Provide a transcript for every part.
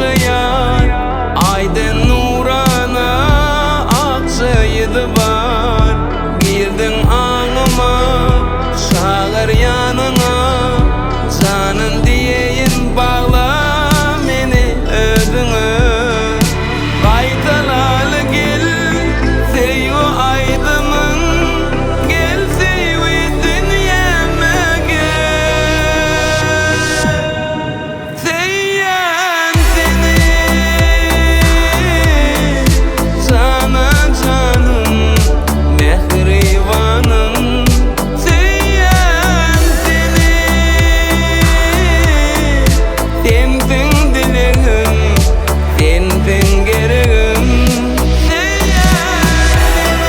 Ogşaýar Aýdan nurana Akja ýüzi bar Girdiň aňyma Çagyr ýanyňa Janym diýeýin Bagla meni özüňe Gaýtalaly gel Söýgi aýdymyn Gel söýgi dünýäme gel. Söýýän seni jana-janym, mähribanym. Söýýän seni, sensiň dilegim, sensiň geregim. Söýýän seni.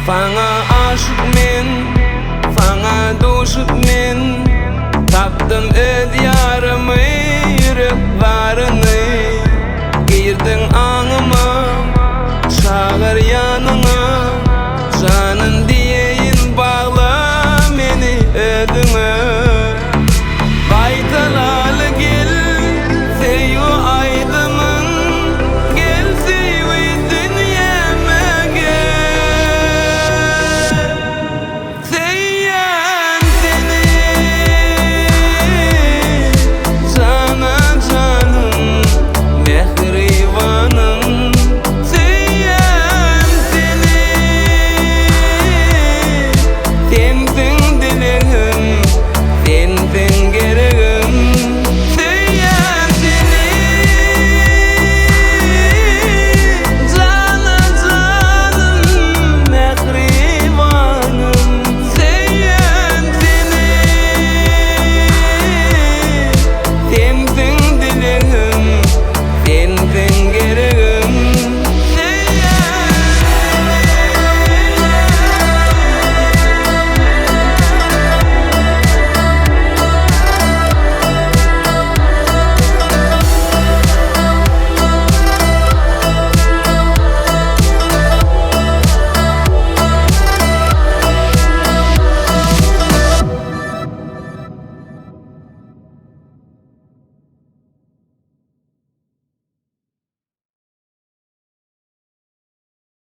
Saňa aşyk men, saňa duşup men, Tapdym öz ýarymy, ýürek baryny. Girdiň aňyma, çagyr ýanyma.